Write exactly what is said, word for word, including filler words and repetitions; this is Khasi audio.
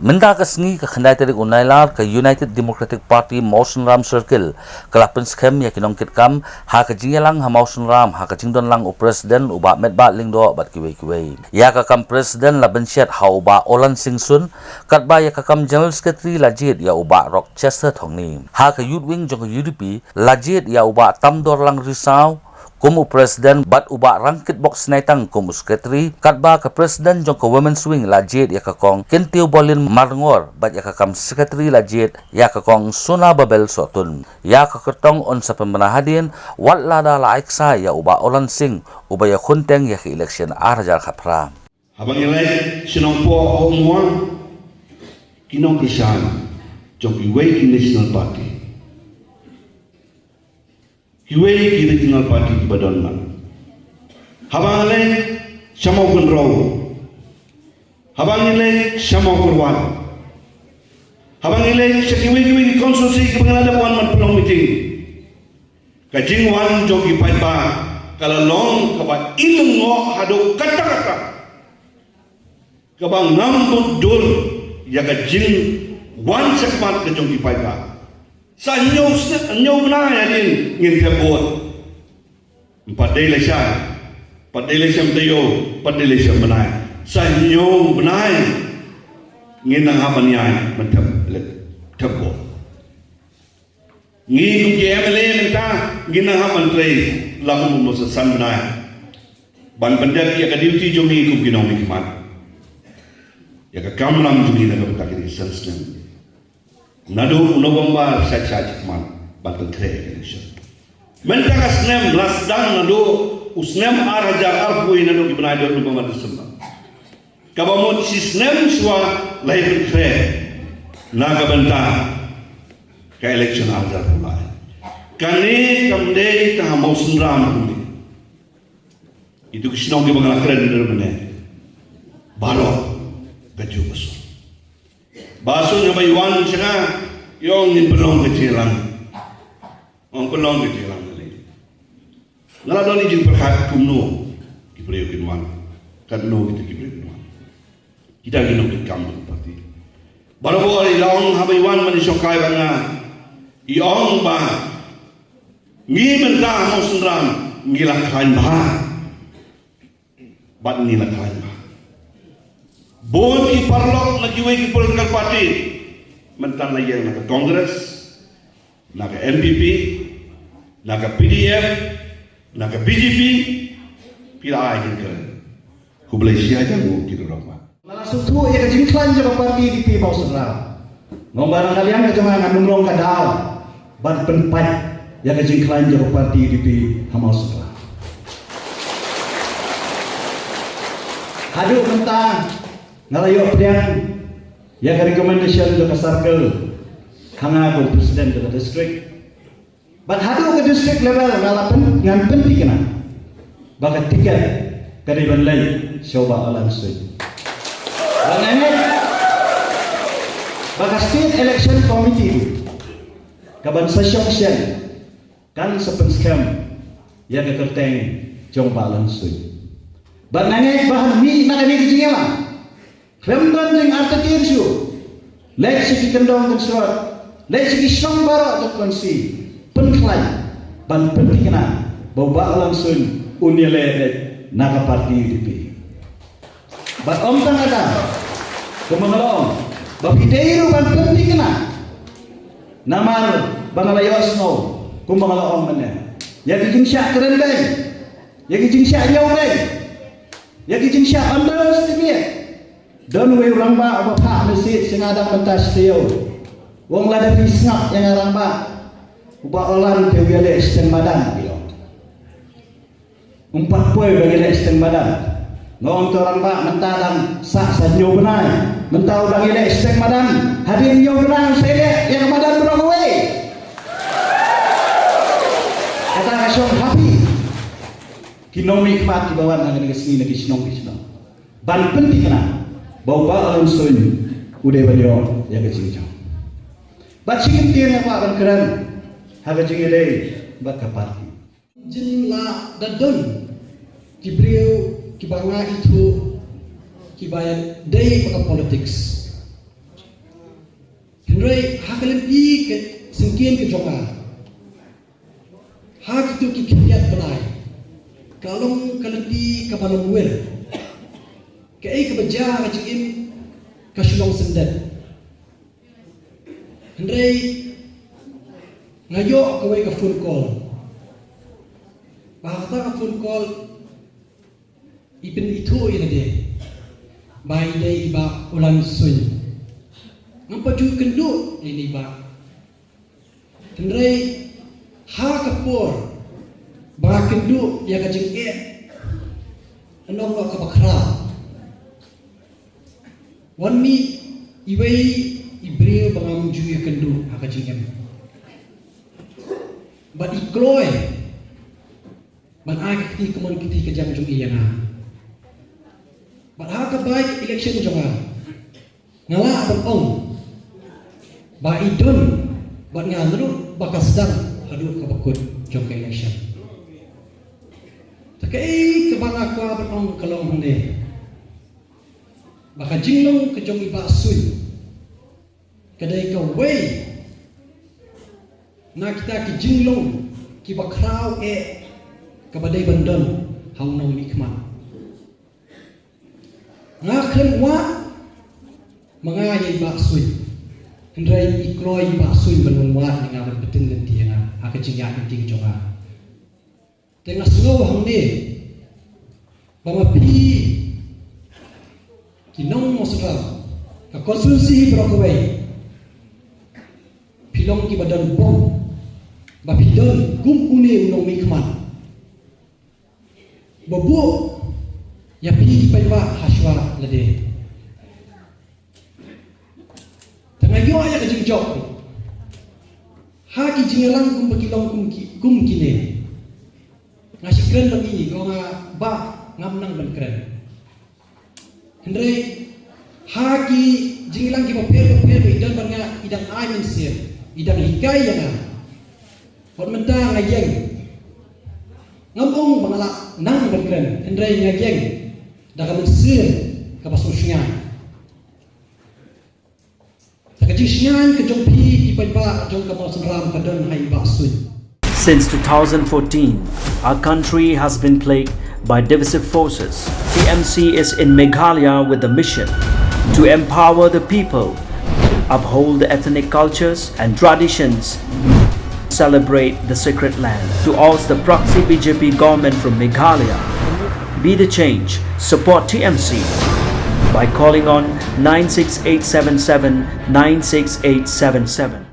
Mynta ka sngi ka khyndai tarik u Nailar ka United Democratic Party Mawsynram Circle ka la pynskhem ïa ki nongkitkam ha ka jingïalang ha Mawsynram ha ka jingdon lang u President u Bah Metbah Lyngdoh bad kiwei kiwei. Ïa ka kam President la bynshet ha u Bah Olan Singh Sun, katba ïa ka kam General Secretary la jied ïa u Bah Rochester Thongni. Ha ka Youth Wing jong ka U D P la jied ïa u Bah Tamdorlang Risaw kum u President bad u Bah Rangkitbok Snaitang kum u Secretary, katba ka President jong ka Women's Wing la jied ïa ka Kong Kyntiewbolin Marngor bad ïa ka kam Secretary la jied ïa ka Kong Sona Babel Sohtun. Ïa ka kyrtong yn sa pynbna hadien, wat lada la ai ksai ïa u Bah Olan Singh uba ïakhunteng ïa ka election ar hajar khatphra. Haba ngi leit sha Nongpoh ha Umwang, ki nongkyrshan jong kiwei ki National Party, kiwei ki Regional Party kiba don ngan. Haba ngi leit sha Mawkynrew, haba ngi leit sha Mawkyrwat, haba ngi leit sha kiwei kiwei ki constituency kiba ngi la dep wan ban pynlong meeting, ka jingwan jong ki paidbah ka la long kaba ilyngngoh haduh katta katta, kaba ngam mutdur ïa ka jingwan shakhmat ka jong ki paidbah. Sa hynñiew sne-, hynñiew bnai hadien ngin thep vote. Ym pat dei lashai, pat dei lashai taïew, pat dei lashai bnai. Sa hynñiew bnai ngin nang hap ban ïaid ban thep, thep vote. Ngi kum ki M L A mynta ngin nang hap ban trei la kumba sa san bnai ban pyndep ïa ka duty jong ngi kum ki nongmihkhmat, ïa ka kamram jong ngi na ka bynta kine ki san snem. Naduh u November sha sha khmat ban pynkhreh ïa ka election. Mynta ka snem la sdang naduh u snem ar hajar arphew, naduh ki bnai November, December. Kaba mut shi snem shuwa la ïa pynkhreh na ka bynta ka election ar hajar arphew lai. Kane kam dei tang ha Mawsynram kumne. Itu ki shnong kiba nga la kren mynne, baroh ka juh ka sur. Ba shu nga ba ïwan sha nga, ïong ngin pynlong ka jingïalang. Ong pynlong ka jingïalang na lei. Nga la don i jingpyrkhat kumno ki briew kin wan, katno kita ki briew kin wan. Kita ki nongkitkam jong ka party. Barabor i la ong haba i wan ban ïashongkai bad nga, i ong ba ngi mynta ha Mawsynram ngi la khlaiñ bha. Bad ngi la khlaiñ bha. Bun ki paralok na kiwei ki political party, mynta la ïeng na ka Congress, na ka N P P, na ka P D F, na ka B J P, phi la ai jingkren. Khublei shibun ïa ki rangbah. Nga la sngewthuh ïa ka jingkhlaiñ jong ka party U D P ha Mawsynram. Nga ong ba na ka liang ka jong nga ngan ym long ka daw ban pynpait ïa ka jingkhlaiñ jong ka party U D P ha Mawsynram. Haduh mynta nga la ïoh pdiang ïa ka recommendation jong ka circle ha nga kum president jong ka district. Bad haduh ka district level nga la pyn-, ngan pynthikna ba ka tiket ka dei ban leit sha u Bah Alan Suin. Bad nga ngeit ba ka State Election Committee kaban sa shong shen kan sa pynskhem ïa ka kyrteng jong u Bah Alan Suin. Bad nga ngeit ba ha mih na kane ka jingïalang, khlem don jingartatien shuh, leit sha ki kyndong kynshlur, leit sha ki shnong baroh jong ka constituency, pynkhlaiñ ban pynthikna ba u Bah Alan Suin un ïaleh leit na ka party U D P. Bad ym tang kata, kumba nga la ong, ba phi dei ruh ban pynthikna, namar ba nga la ïohsngew kumba nga la ong mynne, ïa ki jingshah kren beiñ, ïa ki jingshah ñiew beiñ, ïa ki jingshah underestimate. Don uwei u rangbah uba phah message sha nga dang mynta shi taïew. U ong lada phi sngap ïa nga rangbah, u Bah Alan te u ïaleh shiteng madan, u ong. Um pat poi ba ïaleh shiteng madan. Nga ong to rangbah, mynta dang sah sa hynñiew bnai, mynta u dang ïaleh shiteng madan. Hadien hynñiew bnai sa ïaleh ïa ka madan baroh kawei. Kata ka shong ha phi ki nongmihkhmat kiba wan ha kane ka sngi na ki shnong ki shnong ban pynthikna ba u Bah Alan Suin u dei ban ïoh ïa ka jingjop. Bad shi kyntien nga kwah ban kren ha ka jingïadei bad ka party. Jin la da don ki briew kiba nga ithuh kiba dei bad ka politics. Hynrei ha ka lynti ka syngkien ka jong nga, ha kito ki khyndiat bnai, ka long ka lynti kaba lamwir. Kaei kaba jia ha ka jingim ka shu long syndet. Hynrei nga ïoh kawei ka phone call. Ba ha kata ka phone call i pynithuh ïa lade ba i dei i Bah Ulan Suin. Ngam pat ju kynduh ïa i bah. Hynrei ha ka por ba nga kynduh ïa ka jingeh, ynda nga kaba khraw, wan mih iwei i briew ba ngam ju ïakynduh ha ka jingim. Bad i kloi ban ai ka kti kamon kti kajam jong i ïa nga. Bad ha ka by-election jong nga, nga lah ban ong ba i don bad nga naduh ba ka sdang haduh kaba kut jong ka election. Te kaei kaba nga kwah ban ong ka long hangne, ba ka jinglong ka jong i Bah Suin ka dei kawei na kita ki jinglong kiba khraw eh kaba dei ban don ha u nongmihkhmat. Nga khlem wad ma nga ïa i Bah Suin, hynrei i kloi i Bah Suin ban wan wad ïa nga, ban pynlynti ïa nga ha ka jingïaid lynti jong nga. Te nga sngew hangne ba ma phi ki nong Mawsynram, ka constituency hi baroh kawei, phi long kiba don bor ba phi don kum une u nongmihkhmat ba buh ïa phi ki paidbah ha shuwa lade. Te nga ïoh ïa ka jingjop ha ki jingïalang kumba ki long kum ki, kum kine. Nga shu kren bad i, ko nga, bah, ngam nang ban kren. Hynrei ha ki jingïalang kiba pher bapher ba i don bad nga, i dang ai mynsiem, i dang hikai ïa nga. Wat mynta nga ïeng, ngam ong ba nga lah nang ban kren, hynrei nga ïeng da ka mynsiem kaba sngewsynei. Ka jingsngewsynei ka jong phi ki paidbah jong ka Mawsynram ka don ha i Bah Suin. Since two thousand fourteen, our country has been plagued by divisive forces. T M C is in Meghalaya with the mission to empower the people, uphold the ethnic cultures and traditions, celebrate the sacred land. To oust the proxy B J P government from Meghalaya, be the change. Support T M C by calling on nine six eight seven seven nine six eight seven seven.